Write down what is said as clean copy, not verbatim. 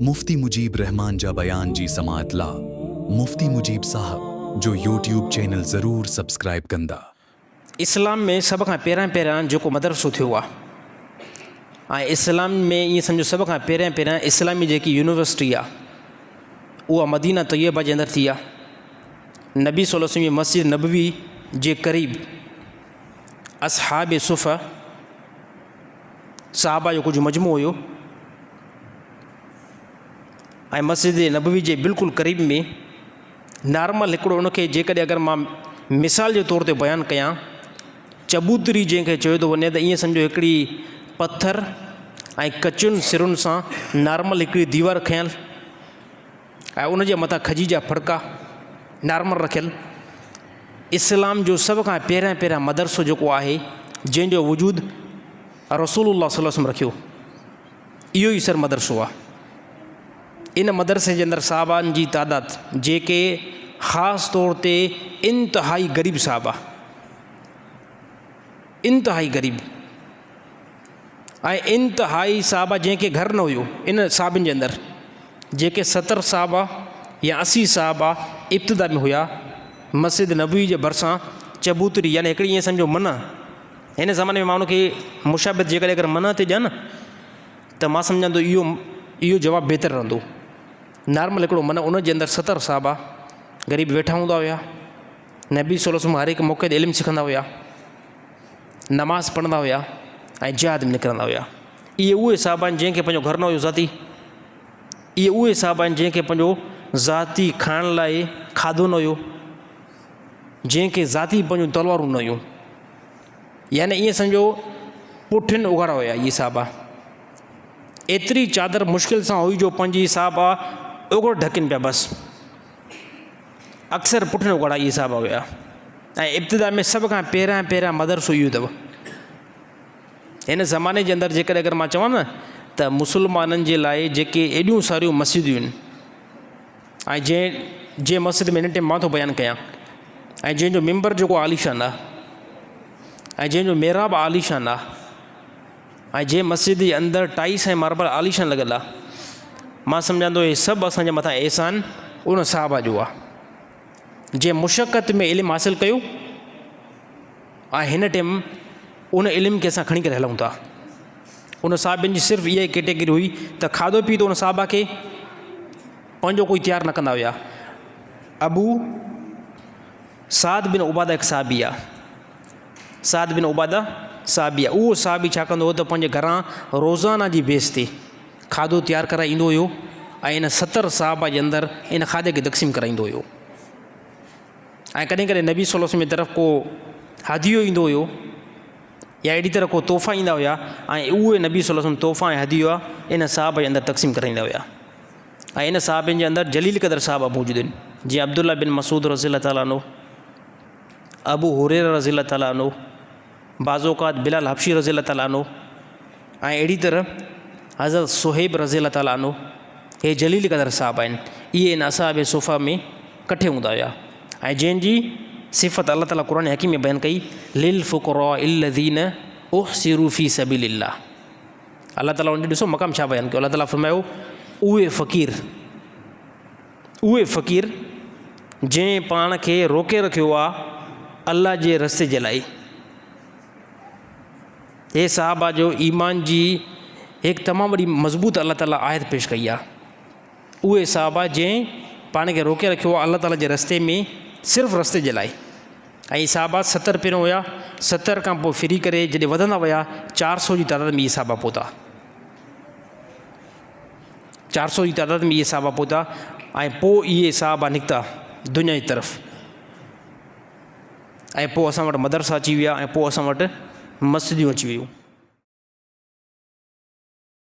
مفتي مجيب رحمان جا بيان جي سماعت لا مفتي مجيب صاحب جو يوٽيوب چينل ضرور سبسڪرائب ڪندا. اسلام ۾ سڀ کان پهريان پهريان جيڪو مدرسو ٿيو آ ۽ اسلام ۾ ائين سمجهو سڀ کان پهريان پهريان اسلامي جيڪي يونيورسٽي آ اها مدينه طيبه جي اندر ٿي آ. نبي صلي الله عليه وسلم جي مسجد نبوي جي قريب اصحاب صفه صحابه جو ڪجهه مجموعو هيو ۽ مسجد نبوي جي بلڪل قريب ۾ نارمل هڪڙو ان کي جيڪڏهن اگر مان مثال جي طور تي بيان ڪيان چبوتري جنهن کي چيو ٿو وڃي ته ائين سمجهو هڪڙي پٿر ۽ ڪچن سرن سان نارمل هڪڙي ديوار کنيل ۽ ان جي مٿان کجي جا ڦڙڪا نارمل رکيل اسلام جو سڀ کان پهريان پهريان مدرسو جيڪو آهي جنهن جو وجود رسول الله صلي الله وسلم رکيو اهو ئي سر مدرسو آهي. ان مدرسي جي اندر صحابان جي تعداد جيڪي خاص طور تي انتهائي غريب صحابه انتهائي غريب ۽ انتهائي صحابه جنهن کي گهر نه هيو ان صحابين جي اندر جيڪي 70 صحابه يا 80 صحابه ابتدا ۾ هيا مسجد نبوي جي ڀرسان چبوتري يعني هڪڙي ائين سمجهو منع هن زماني ۾ مان ان کي مشابهت جيڪڏهن اگر منع تي ڏيان نه ته مان سمجهان ٿو اهو اهو جواب بهتر رهندو. نارمل هڪڙو منع ان جي اندر 70 صحابه غريب ويٺا هوندا هيا. نبي صلي الله عليه وسلم هر هڪ موقعي تي علم سکندا هيا، نماز پڙهندا هيا ۽ جهاد ۾ نڪرندا هيا. اهي اهي صحابه آهن جنهن کي پنهنجو گهر نه هيو ذاتي. اهي اهي صحابه آهن جنهن کي پنهنجو ذاتي کائڻ لاء کاڌو نه هيو. جنهن کي ذاتي پنهنجون تلوارون نه هيون. يعني ائين سمجهو پٺين اگهاڙا هيا اهي صحابه. ايتري چادر مشڪل سان هئي جو پنهنجي صحابه اگهڙ ڍڪين پيا بس. اڪثر پٺين اگهاڙا اهي صحابه هيا. ۽ ابتدا ۾ سڀ کان پهريان پهريان مدرسو اهو اٿو. هن زماني جي اندر جيڪڏهن اگر مان چوان نه ته مسلمانن جي لاء جيڪي ايڏيون ساريون مسجدون آهن ۽ جنهن جنهن مسجد ۾ هن ٽيم مان ٿو بيان ڪيان ۽ جنهن جو ممبر جيڪو عاليشان آهي ۽ جنهن جو محراب عاليشان آهي ۽ جنهن مسجد جي اندر ٽائلس ۽ ماربل عاليشان لڳل آهي مان سمجهان ٿو هي سڀ اسان جي مٿان احسان ان صحابه جو آهي جنهن مشقت ۾ علم حاصل ڪيو ۽ هن ٽيم ان علم کي اسان کڻي ڪري هلون ٿا. ان صحابين جي صرف اها ئي ڪيٽيگري هئي ته کاڌو پيتو ان صحابه کي پنهنجو ڪوئي تيار نه ڪندا هيا. ابو سعد بن عباده هڪ صحابي آ. سعد بن عباده صحابي آ. اهو صحابي ڇا ڪندو هو ته پنهنجي گهران روزانه جي بيس تي کاڌو تيار ڪرائي ايندو هيو ۽ ان 70 صحابه جي اندر ان کاڌي کي تقسيم ڪرائيندو هيو. ۽ ڪڏهن ڪڏهن نبي صلي الله عليه وسلم جي طرف ڪو هديو ايندو هيو يا اهڙي طرح ڪو تحفا ايندا هيا ۽ اهي نبي صلي الله عليه وسلم تحفا ۽ هديو ان صحابه جي اندر تقسيم ڪرائيندا هيا ۽ ان صحابين جي اندر جليل قدر صحابه موجود آهن جيئن عبدالله بن مسعود رضي الله تعالٰي عنه، ابو هريره رضي الله تعالٰي عنه، بعض اوقات بلال حبشي رضي الله تعالٰي عنه ۽ اهڙي طرح حضرت صهيب رضي الله تعالٰي عنه هي جليل قدر صحابه آهن اهي ان اصحاب صفه ۾ ڪٺي هوندا هيا ۽ جنهن جي صفت الله تعالٰي قرآن حڪيم ۾ بيان ڪئي للفقراء الذين احصروا في سبيل الله الله تعالٰي ان جو ڏسو مقام ڇا بيان ڪيو الله تعالٰي فرمايو اهي فقير اهي فقير جنهن پاڻ کي روڪي رکيو آ الله جي رستي جي لاء. هي صحابه جو ايمان جي هڪ تمام وڏي مضبوط الله تعالي آيت پيش ڪئي آ. اهي صحابه جنهن پاڻ کي روڪي رکيو آ الله تعالي جي رستي ۾ صرف رستي جي لاء. ۽ صحابه 70 پهريون هيا 70 کان پوء ڦري ڪري جڏهن وڌندا ويا 400 جي تعداد ۾ اهي صحابه پهتا. 400 جي تعداد ۾ اهي صحابه پهتا ۽ پوء اهي صحابه نڪتا دنيا جي طرف ۽ پوء اسان وٽ مدرسا اچي ويا ۽ پوء اسان وٽ مسجدون اچي ويون.